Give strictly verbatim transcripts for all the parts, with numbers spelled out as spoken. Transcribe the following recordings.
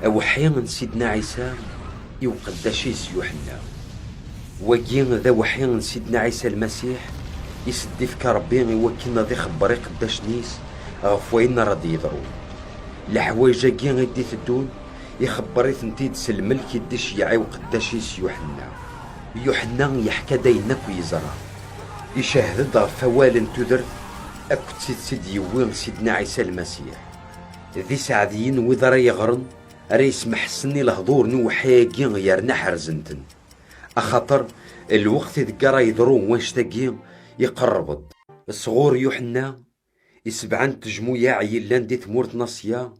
Aweḥḥi n Sidna Ɛisa i uqeddac-is Yuḥenna. Wagi d aweḥḥi n Sidna Ɛisa Lmasiḥ i s-d-ifka Ṛebbi i wakken ad ixebber iqeddacen-is ɣef wayen ara d-yeḍrun. Leḥwayeǧ-agi i d-iteddun, ixebber-itent-id s lmelk i d-iceyyeɛ i uqeddac-is Yuḥenna. Yuḥenna yeḥka-d ayen akk yeẓra. Icehhed-d ɣef wawal n tudert akked tidet i d-yewwi Sidna Ɛisa Lmasiḥ. D iseɛdiyen wid ara yeɣren, ara yesmeḥsen i lehdur n uweḥḥi-agi yerna ḥerzen-ten. Axaṭer lweqt i deg ara yeḍru wannect-agi iqerreb-d. Sɣur Yuḥenna, i sebɛa n tejmuyaɛ yellan di tmurt n Asya,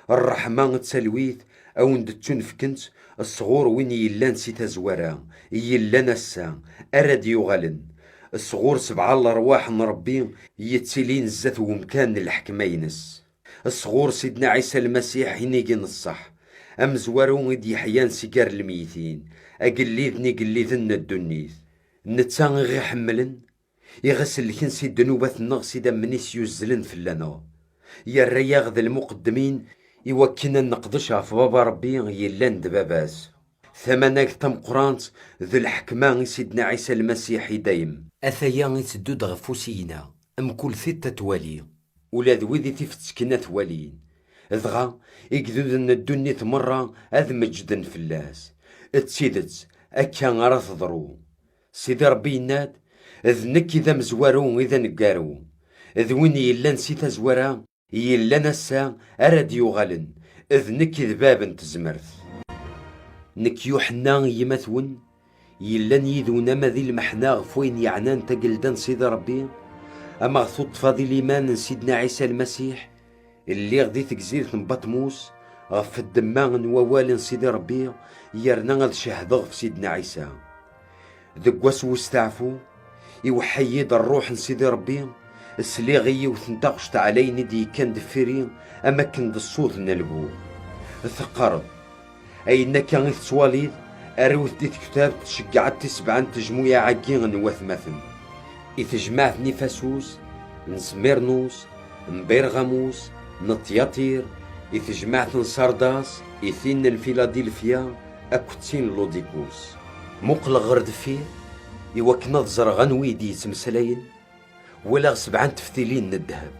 ṛṛeḥma d talwit a wen-d-ttunefkent sɣur win yellan si tazwara, yellan ass-a, ara d-yuɣalen, sɣur sebɛa n lerwaḥ n Ṛebbi yettilin zdat wemkan n lḥekma-ines. Sɣur Sidna Ɛisa Lmasiḥ, inigi n ṣṣeḥ, amezwaru i d-yeḥyan si gar lmeytin, agellid n igelliden n ddunit. Netta i ɣ-iḥemmlen, i ɣ-isellken si ddnubat-nneɣ s idammen-is yuzzlen fell-aneɣ. Yerra-yaɣ d lmuqeddmin i wakken ad neqdec ɣef Baba Ṛebbi yellan d Baba-s. Tamanagt tameqqrant d lḥekma i Sidna Ɛisa Lmasiḥ i dayem. Ataya itteddu-d ɣef usigna, mkul tiṭ ad twali. Ula d wid i t-ifettken ad t-walin. Dɣa, igduden n ddunit merra ad meǧǧden fell-as. D tidet, akka ara teḍru. Sidi Ṛebbi yenna-d, "D nekk i d amezwaru i d aneggaru. D win yellan si tazwara, yellan ass-a, ara d-yuɣalen. D nekk i d bab n tezmert." Nekk Yuḥenna i yimatwen, yellan yid-wen ama di lmeḥna ɣef wayen yeɛnan tagelda n Sidi Ṛebbi, ama ɣef tuṭṭfa di liman n Sidna Ɛisa Lmasiḥ, lliɣ di tegzirt n Batmus, ɣef ddemma n wawal n Sidi Ṛebbi, yerna ad cehdeɣ ɣef Sidna Ɛisa. Deg wass n westeɛfu, iweḥḥa-yi-d Ṛṛuḥ n Sidi Ṛebbi, sliɣ i yiwet n taɣect ɛlayen i d-yekkan deffir-i, am akken d ṣṣut n lbuh. Teqqar-d, "Ayen akka i tettwaliḍ, arut di tektabt, tceggɛeḍ tisebɛa n tejmuyaɛ-agi n watmaten. I tejmaɛt n Ifasus, n Smirnus, n Birɣamus, n Tyaṭir, i tejmaɛt n Sardas, i tin n Filadilfya, akked tin n Ludikus." Muqleɣ ɣer deffir, i wakken ad ẓreɣ anwi i d-yettmeslayen, walaɣ sebɛa n teftilin n ddheb.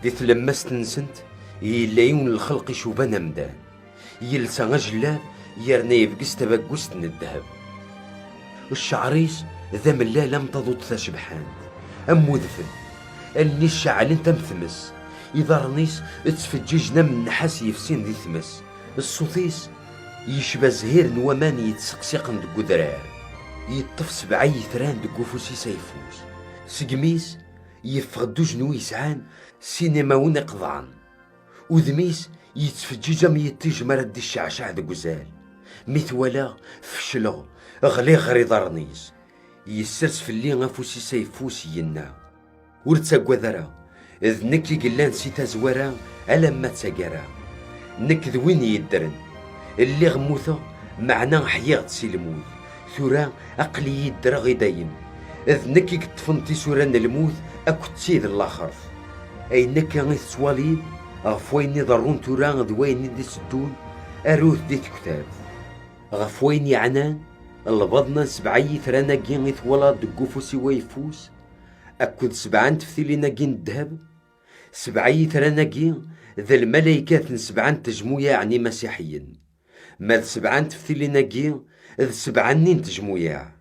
Di tlemmast-nsent, yella yiwen n lxelq icuban amdan. Yelsa ajellab, yerna yebges tabagust n ddheb. Cceɛr-is d amellal am taḍuṭ tacebḥant, am udfel. Allen-is ceɛlent am tmes. Iḍarren-is ttfeǧǧiǧen am nnḥas yefsin di tmes. Ṣṣut-is yecba zzhir n waman yettsaqsiqen deg udrar. Yeṭṭef sebɛa yitran deg ufus-is ayeffus. Seg imi-s yeffeɣ-d ujenwi yesɛan sin imawen iqeḍɛen. Udem-is yettfeǧǧiǧ am yiṭij mi ara d-icceɛceɛ deg uzal. Mi t-walaɣ, fecleɣ, ɣliɣ ɣer iḍarren-is. Yessers fell-i afus-is ayeffus, yenna, "Ur ttaggad ara, d nekk i yellan si tazwara alamma d taggara. Nekk d win yeddren. Lliɣ mmuteɣ, meɛna ḥyiɣ-d si lmut. Tura aql-iyi ddreɣ i dayem. D nekk i yeṭṭfen tisura n lmut akked tid n laxert. Ayen akka i tettwaliḍ ɣef wayen iḍerrun tura d wayen i d-iteddun, arut di tektabt. Ɣef wayen yeɛnan lbaḍna n sebɛa yitran-agi i twalaḍ deg ufus-iw ayeffus, akked sebɛa n teftilin-agi n ddheb, sebɛa yitran-agi d lmalaykat n sebɛa n tejmuyaɛ n imasiḥiyen, ma d sebɛa n teftilin-agi d sebɛa-nni n tejmuyaɛ."